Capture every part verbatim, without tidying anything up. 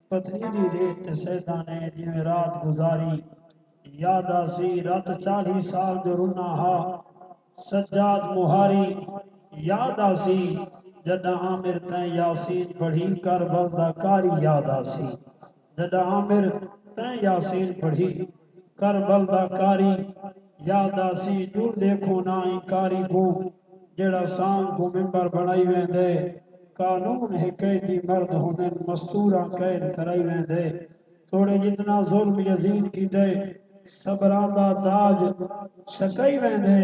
پتلی دی ریت تے سیداں نے جیویں رات گزاری، یاد آسی رت چالیہہ سال جو رنا ہا۔ سجاد مہاری، یاد آسی جݙاں عامر تیں یاسین پڑھی، کربل دا قاری یاد آسی جݙاں عامر تیں یاسین پڑھی، کربل دا قاری یاد آسی۔ ڄل ݙیکھو نہ ایں قاری کوں، جیڑھا سانگ کوں ممبر بݨائی ویندے۔ قانون ہکے دی مرد ہوندن، مستوراں قید کرائی ویندے۔ توڑے جتنا ظلم یزید کیتے، صبراں دا تاج چھکائی ویندے۔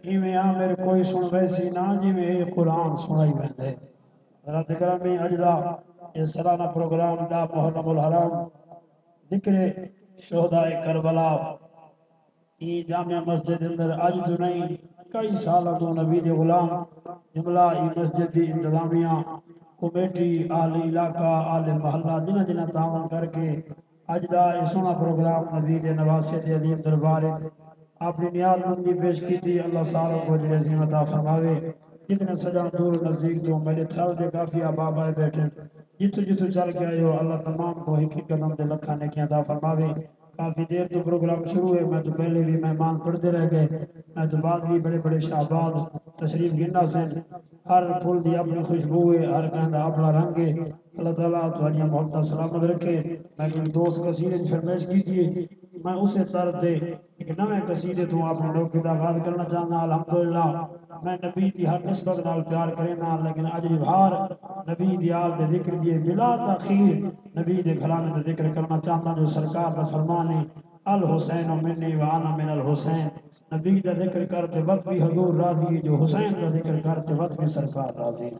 ایویں عامر کوئی سݨ ویسی نہ، جیویں اے قرآن سݨائی ویندے۔ حضرات گرامی، اڄ دا اے سالانہ پروگرام ݙاہ محرم الحرام، ذکر شہداء کربلا، ایں جامع مسجد اندر اڄ توں نئیں، کئی سالاں توں نبی دے غلام، جملہ ایں مسجد دی انتظامیہ، کمیٹی، اہل علاقہ، اہل محلہ، جنہاں جنہاں تعاون کر کے اڄ دا اے سوہݨا پروگرام نبی دے نواسے دے عظیم دربار اچ اپݨی نیاز مندی پیش کیتی۔ اللہ ساروں کوں اجر عظیم عطا فرماوے۔ جتنے سڄݨ دور نزدیک توں میݙے تھل دے کافی احباب آئے ٻیٹھن، جتھوں جتھوں چل کے آئے ہو، اللہ تمام کوں ہک ہک قدم تے لکھاں نیکیاں عطا فرماوے۔ کافی دیر توں پروگرام شروع ہے، میں توں پہلے وی مہمان پڑھدے رہ ڳئے، میں توں بعد وی بڑے بڑے شہباز تشریف گھن آسن۔ ہر پھل دی اپݨی خوشبو ہے، ہر کہیں دا اپݨا رنگ ہے۔ اللہ تعالیٰ تہاݙیاں محبتاں سلامت رکھے۔ میں کوئی دوست قصیدے دی فرمائش کیتی ہے، میں اسے طرز دے ہک نویں قصیدے توں اپݨے موقع دا آغاز کرݨا چاہنداں۔ الحمدللہ، میں نبی دی ہر نسبت نال پیار کرینداں، لیکن اڄ دی بھار نبی دی آل دے ذکر دی ہے۔ بلا تاخیر نبی دے گھرانے دا ذکر کرݨا چاہنداں، جو سرکار دا فرمان ہے، "الحسین منی و انا من الحسین۔" نبی دا ذکر کر تے وت وی حضور راضی ہے، جو حسین دا ذکر کر تے وت وی سرکار راضی ہے۔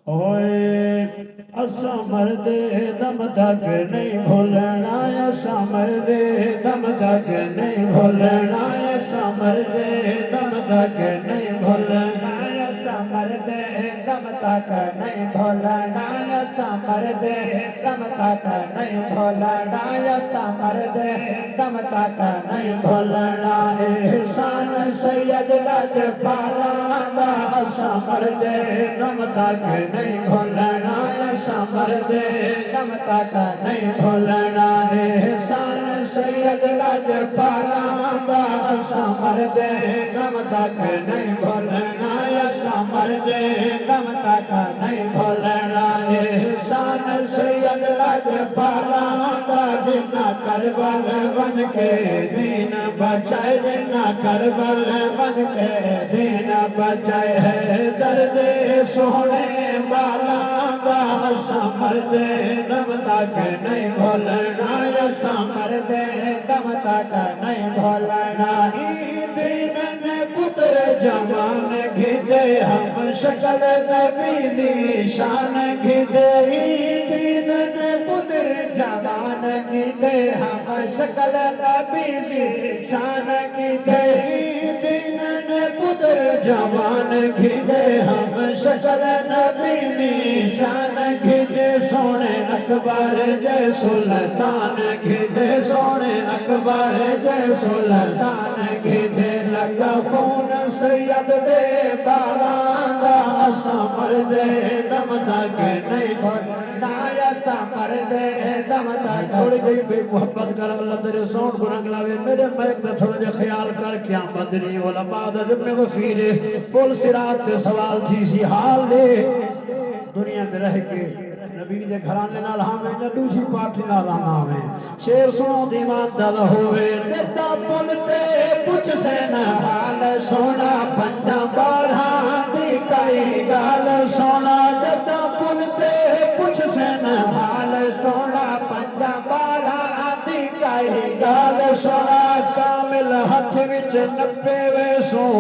اوئے اساں مردے دم تک نہیں بھولݨا، اساں مردے دم تک نہیں بھولݨا، اساں مردے دم تک نہیں بھولݨا، اساں مردے دم تک نہیں بھولݨا، اساں مردے دم تک نہیں بھولݨا، اساں مردے دم تک نہیں بھولݨا۔ احسان سید لجپالاں دا اساں مردے دم تک نہیں بھولݨا، اساں مردے دم تک نہیں بھولݨا۔ احسان سید لجپالاں دا اساں مردے دم تک نہیں بھولݨا، اساں مردے دم تک نہیں بھولݨا۔ احسان سید لجپالاں دا، جنہاں کربل ونڄ کے دین بچائے، جنہاں کربل ونڄ کے دین بچائے۔ حیدر دے سوہݨے ٻالاں دا، اساں مردے دم تک نہیں بھولݨا، اساں مردے دم تک نہیں بھولݨا۔ ایں دین نے پتر جوان گھدے، ہم شکل نبی دی شان گھدے۔ ایں دین نے پتر جوان گھدے، ہم شکل نبی دی شان گھدے۔ ایں دین نے پتر جوان گھدے، ہم شکل نبی دی شان گھدے۔ سوہݨے اکبر دے سلطان گھدے، سوہݨے اکبر دے سلطان گھدے۔ لڳا خون سید دے ٻالاں دا، اساں مردے دم تک نہیں بھولݨا، اساں مردے دم تک۔ تھوڑی جئی بے محبت کر، اللہ تیݙے ساؤنڈ کوں رنگ لاوے۔ میݙے مائیک دا تھوڑا جیہا خیال کر، قیامت دے ݙینہہ علماء دا جمعے کوں فیض ہے، پل صراط تے سوال تھیسی۔ حال ݙے دنیا تے رہ کے نبی دے گھرانے نال ہاویں یا ݙوجھی پارٹی نال ہاویں۔ شعر سݨو تے ایمان تازہ ہووے۔ ݙٹھا پل تے پچھسن حال سوہݨا، پنجاں ٻارہاں دی کئی ڳالھ سوہݨا۔ ݙٹھا پل تے پچھسن حال سوہݨا، پنجاں ٻارہاں دی کئی ڳالھ سوہݨا۔ کامل ہتھ وچ نپے ویسوں،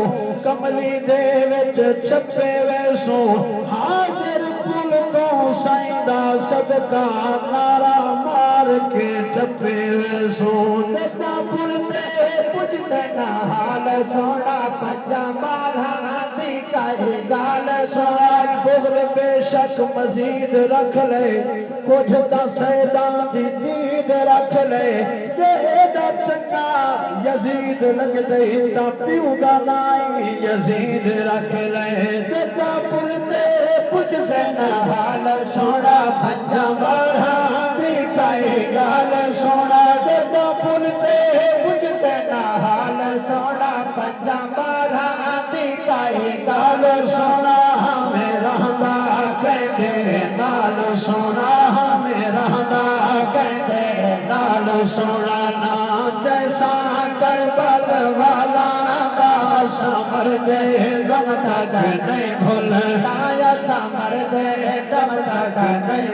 کملی دے وچ چھپے ویسوں۔ حاضر پل توں سئیں دا صدقہ، نعرہ مار کے ٹپے ویسوں۔ ݙٹھا پل تے پچھسن حال سوہݨا، پنجاں ٻارہاں دی کئی ڳالھ سوہݨا۔ بغض بے شک مزید رکھ لے، کجھ تاں سیداں دی دید رکھ لے۔ ݙیہہ دا چنڳا یزید لڳدے تاں پیو دا ناں یزید رکھ لے۔ ݙٹھا پل تے پچھسن حال سوہݨا، پنجاں ٻارہاں دی کئی ڳالھ سونا، جݙاں پل تے پڄ تیݙا حال سونا، پنجاں ٻارہاں دی کائی ڳالھ سونا، ہاویں رہندا کیندے نال سونا، ہاویں رہندا کیندے نال سونا، نہ جیساں کربل والا دا، اساں مردے دم تک نہیں بھلݨا، اساں مردے دم تک نہیں